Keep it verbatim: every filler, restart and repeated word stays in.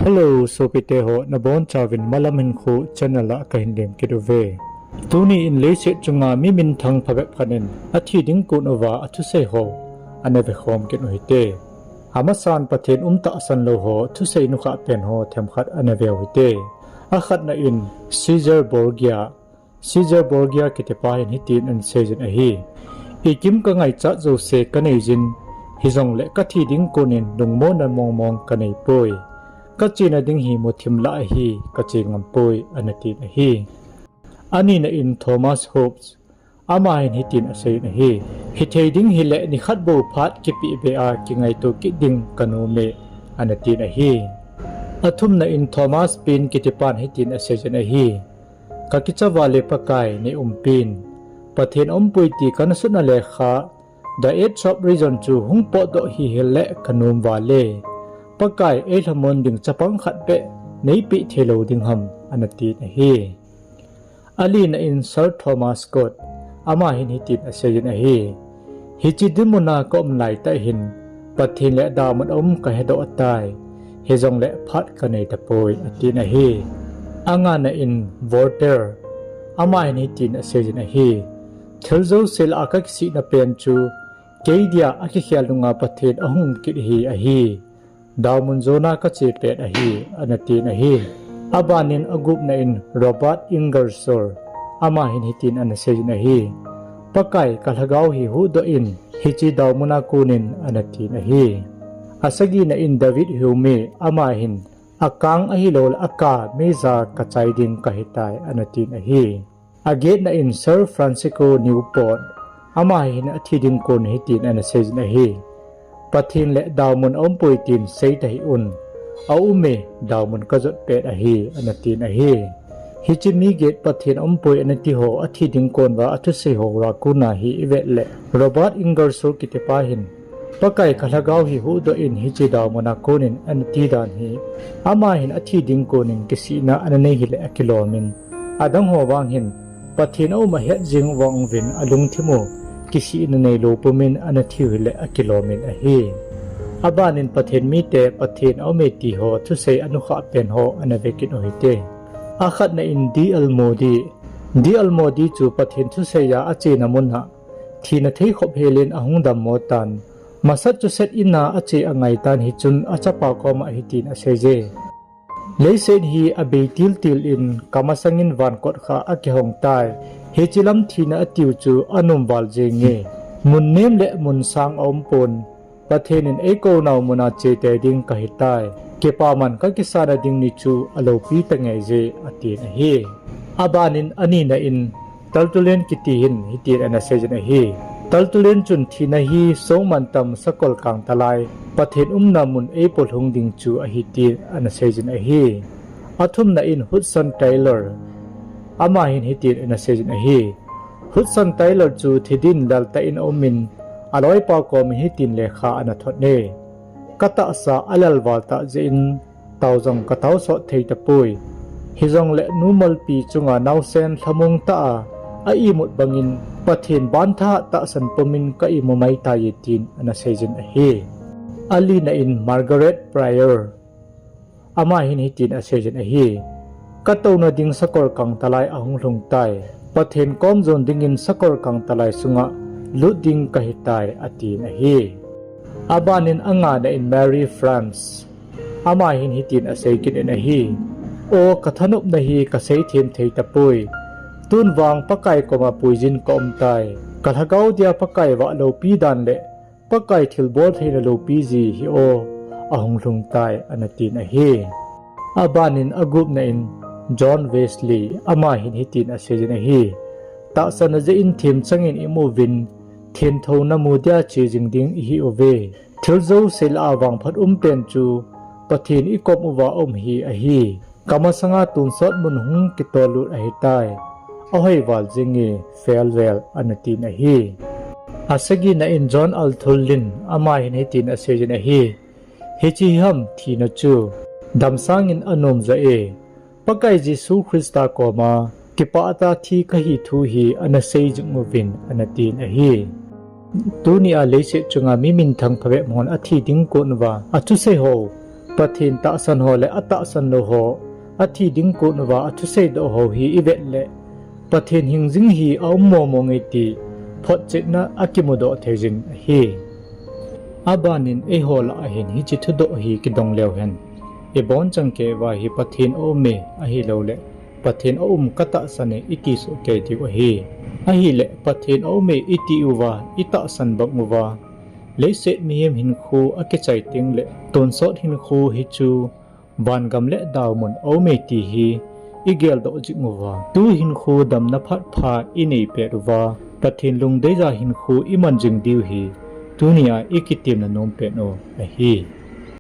Hello, sopite ho, nabonchauvin Malam Hinkho channel a kahin lemkit uve. Tuni in leiset chunga mi minthang phabep khat in athi ding kon uva athusei ho ana vekhom kit u hite. Amasan Pathen umtahsan lou ho thusei nukhah pen ho themkhat ana veu hite. Akhatna in Caesar Borgia, Caesar Borgia kitipa hin hitin ana seijin ahi. Ikim kangaichat jouse kaneijin, hijongle kathi ding konin lungmonna mongmong kaneipoi. Kachena ding hi muthim lah ahi, kache ngampoi, ana tin ahi. Anina in Thomas Hobbes, ama hin hitin aseijin ahi. Hithei ding hile nikhat bou phat kipehbe a kingaito kit ding kanome, ana tin ahi. Athumna in Thomas Paine kitipan hitin aseijin ahi. Kakicha vale Pakai, neiumpin. Pathen aumpoi ti kanasutna lekha, The Age of Reason chu hung potdoh hihel le kanom vale. Pakai eilhamon ding chapang khat beh neipeh theilou ding ham, ana tin ahi. Alina in Sir Thomas Scott, ama hin hitin aseijin ahi. Hiche dinmuna kaum laitah hin, Pathen le damun aum kahedoh tai. Hijongle phat kanei tapoi, atin ahi. Angana in Voltaire, ama hin hitin aseijin ahi. Thil jouse lah a kakisihna pen chu, kei dia akikhel nunga Pathen ahung kit hi ahi. Damun jona kache pet ahi, ana tin ahi. Abanin agupna in Robert Ingersoll, ama hin hitin ana seijin ahi. Pakai, kalhagao hi huhdoh in, hiche daumuna konin, ana tin ahi. Asagina in David Hume, ama hin, akang ahiloule aka meija kachai ding kahitai, ana tin ahi. Agetna in Sir Francisco Newport, ama hin athi ding kon hitin ana seijin ahi. Pathen le damun aumpoi tin seita hih un. Aume, damun kajot pet ahi, ana tin ahi. Hiche mi get Pathen aumpoi anati ho athi ding kon uva athusei ho uva kona hi ivet le, Robert Ingersoll kitipa hin, Pakai, kalhagao hi huhdoh in, hiche daumuna konin, ana ti dan hi, ama hin athi ding konin kisihna ana nei hile akilomin, adang ho vang hin, Pathen aum ahet jeng vang uvin alungthim u kisihna neilou pumin ana thiu hile akilomin ahi. Abanin Pathen mite Pathen aume ti ho thusei anukhah pen ho ana vekit u hite. Akhatna in D L Moody, D L Moody chu Pathen thusei a achena mun a thina theikhop helin ahung dammo tan, masat chu set in a ache angaitan, hichun achapa koma hitin aseije. Leiset hi abei tiltil in, kamasangin van kot khat akihong tai. Hiche lam thina atiu chu anom val jenge. Mun nem le mun sang aumpon, Pathen in eikou nau muna chete ding kahitai. Kipaman kakisana ding ni chu aloupi tangeije, atin ahi. Abanin anina in Tertullian kiti hin hitin ana seijin ahi. Tertullian chun thina hi songmantam sakol kangtalai, Pathen umna mun eipolhung ding chu ahi tin ana seijin ahi. Athumna in Hudson Taylor, ama hin hitin ana seijin ahi. Hudson Taylor chu thidin laltah in aumin, aloipa komin hitin lekha ana thot e. Katahsa alelval tah jeh in, tao jong kataosot thei tapoi. Hijongle numolpi chunga naosen lhamong tah a, a imut bangin Pathen bantha tahsan pumin ka imu maitai, tin ana seijin ahi. Alina in Margaret Prior, ama hin hitin aseijin ahi. Katouna ding sakol kangtalai ahung lhung tai. Pathen kom jon dingin sakol kangtalai sunga lut ding kahitai, atin ahi. Abanin angana in Mary France, ama hin hitin asei kit in ahi. O, kathanopna hi kaseithem thei tapoi. Tun vang Pakai koma puijin kaumtai. Kalhagao dia Pakai vah loupi dan le Pakai thilbol theina loupi ji hi o, ahung lhung tai, ana tin ahi. Abanin agupna in John Wesley, ama hin hitin aseijin ahi. Tahsan a jeh in themchangin imu uvin, thenthouna mu dia che jing ding ihiuve. Thil jouse lah a vangphat umpen chu Pathen ikom uva um hi ahi. Kamasanga tonsot mun hung kitollut ahitai. Ahoival jinge, farewell, ana tin ahi. Asagina in John Arthur Lynn, ama hin hitin aseijin ahi. Hiche hi ham thina chu, damsangin anom joh e. Pakai Jesu Christa koma kipah tah a thi kahi thu hi ana sei jing uvin, ana tin ahi. Tunia leiset chunga mi minthang phabep hon athi ding kon uva athusei ho Pathen tahsan ho le atahsan lou ho, athi ding kon uva athusei doh ho hi ivet le, Pathen hing jing hi aum momo nge ti photchetna akimudoh thei jin ahi. Abanin eiho lah a hin hiche thudoh hi kidong leu hen, ibon chan kei uva hi Pathen aume, ahilouleh Pathen aum katahsan e iti soh kei diu ahi. Ahileh Pathen aume iti uva, itahsan bang uva, leiset mihem hinkho akichai tengleh tonsot hinkho hichu vangam le daomun aume ti hi igeldoh jing uva, tu hinkho damna phat pha inei pet uva, Pathen lungdeija hinkho iman jing diu hi tunia ikitemna nom pet u ahi.